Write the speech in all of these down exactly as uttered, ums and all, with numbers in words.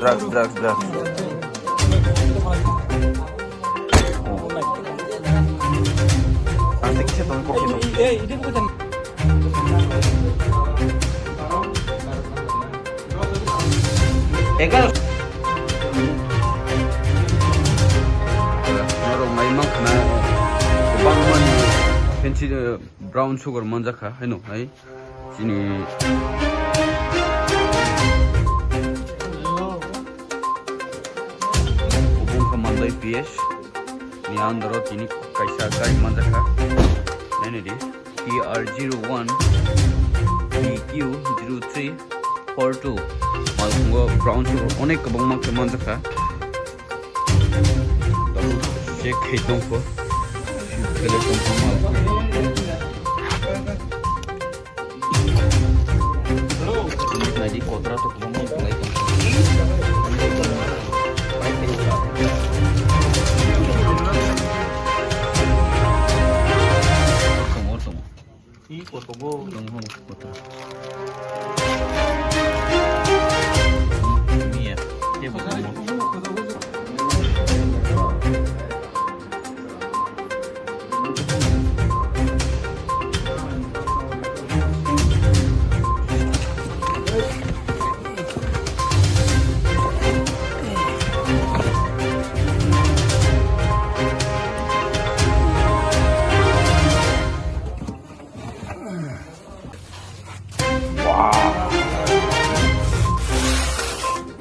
Drugs, drugs, drugs. Ang tikse tong kok. Egal. Norok nai mankha na, kwbangma ni fancy, eh, brown sugar manjakha, haino, hai. Chini obo wngkha Mandai P S ni under o tini kaisa gari manjakha. Nainadi T R zero one P Q zero three four two. Malkhungo brown sugar onek kwbangma khe manjakha. Tabuk check khai tongkho. Kele tongkho mal. Nai di kotra to kwbangma kwlai tongkho. Tongo, tongo. Ih, kotobo. Tongo, kotor. Iya, iya, kotobo. Wow.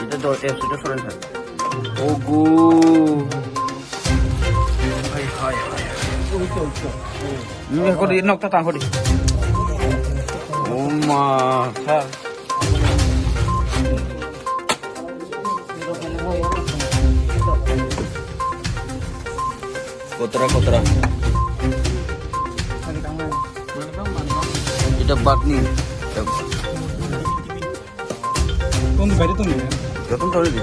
Ito do, eh, sudah sore sa. Ogo. Hai, hai, hai. Ini kau di nok tatang kau di. Oma, sa. Kotra, kotra. Ita batni. Tong bari tong ya. Jotong tong di.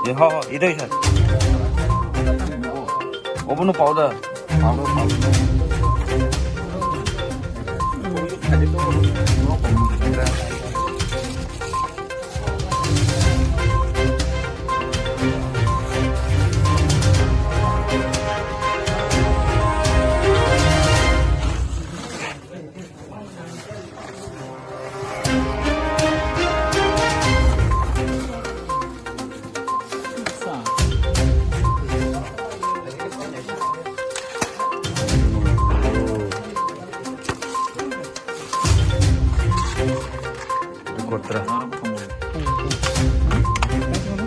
Ye, ho, ho, ito isa. Obono powder. Powder, powder. Kotra.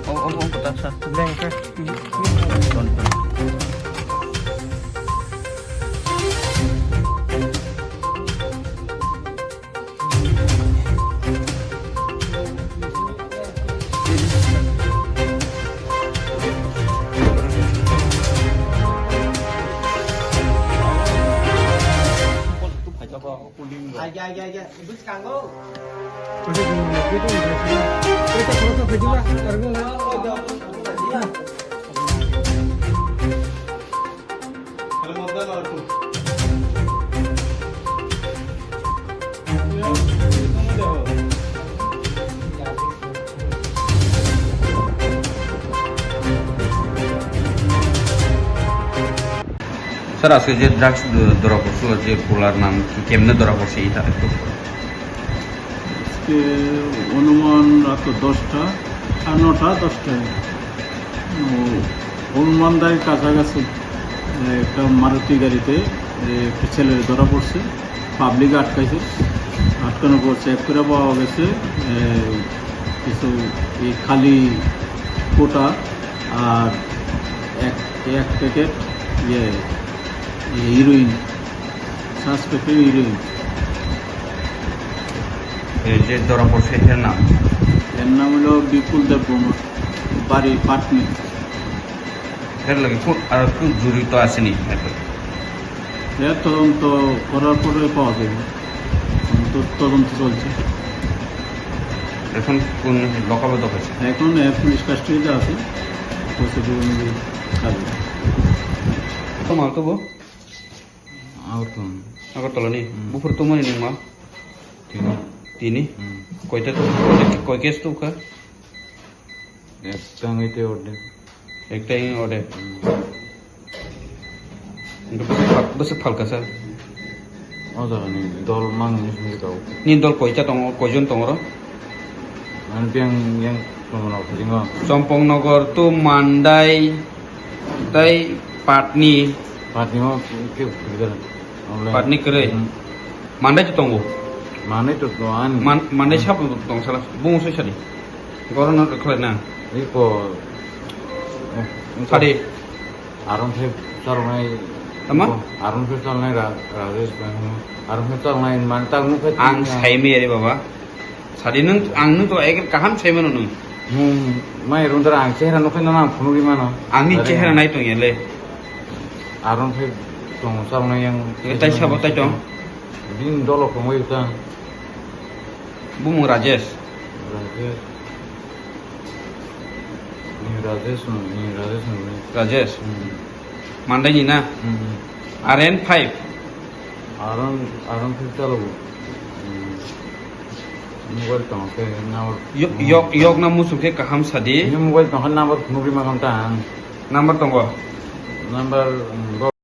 Oh, oh, oh, kotra sa. Blank, eh? Ton, ton. Sir, aske je drugs do-, dora porsu je kular nam kemne dora porsi ita ektu. আজকে অনুমান রাত দশটা, সাড়ে নটা, দশটায়। ও, হনুমানদাইর কাছাকাছি, এ, একটা মারুতি গাড়িতে, এ, একটা ছেলে ধরা পড়ছে, পাবলিক আটকাইছে, আটকানোর পর চেক করে পাওয়া গেছে, এ, কিছু এই খালি কোটা আর এক, এক প্যাকেট ইয়ে, এই হিরোইন, সাসপেক্টেড হিরোইন। এই যে ধরা পড়ছে, এর নাম? এর নাম হলো বিপুল দেববর্মা, বাড়ি পাটনি। এর লগে খুব আর খুব জড়িত আছেনি এরপরে? এর তদন্ত করার পরে পাওয়া যাবে। এখন তো তদন্ত চলছে। এখন কোন লকআপে তো হয়েছে? এখন এর পুলিশ কাস্টডিতে আছে। প্রসিডিউর অনুযায়ী কাজ হবে। তোমার তো বউ? আগরতলা। Agartala ni? Hmm. Bufur tumani nungma? Tini. Tini? Hmm. Koita to? Koi case to ka? Ekta ngai te orde. Ekta ngai orde. Hmm. Bwswk phalka sir? O jaga ni dol mang ni sini kau. Ni dol koita tongo, koijon tongo ro? Ang yang yang tongo jingo. Chompong Nogor to Mandai tai Patni. Patni mo ke kuda. Patni kwrwi. Hmm. Mandai to tongo. Mandai to tongo. Man-, Mandai sabo tong sala. Bung soi sadi. Goro no khlai na. Iko. Sadi. Aron khe chalnai. Tama? Aron khe chalnai Ra-, Rajesh Bhai. Aron khe chalnai man tak nuk khe. Ang sai mi ari baba. Sadi nung, ang nung to ek kaham sai mano nung. Nung mai rundar ang chehra nuk khe nang phunugwi mano. Ani chehra nai tong yale. Aron khe tong chalnai yang. Tai sabo tai tong. Bini dolok tongwi ta. Bumung Rajesh. Rajesh. Ni Rajesh, ni Rajesh, ni. Rajesh. Hmm. Mandai ni na? Hmm. R N five. Aron, Aron five chalo. Hmm. Mobile tong khe number. Yok, yok, yok na musuk khe kaham sadi. Ni mobile tong khe number phunugwi ma kanta ang. Number tongo? Number, hmm,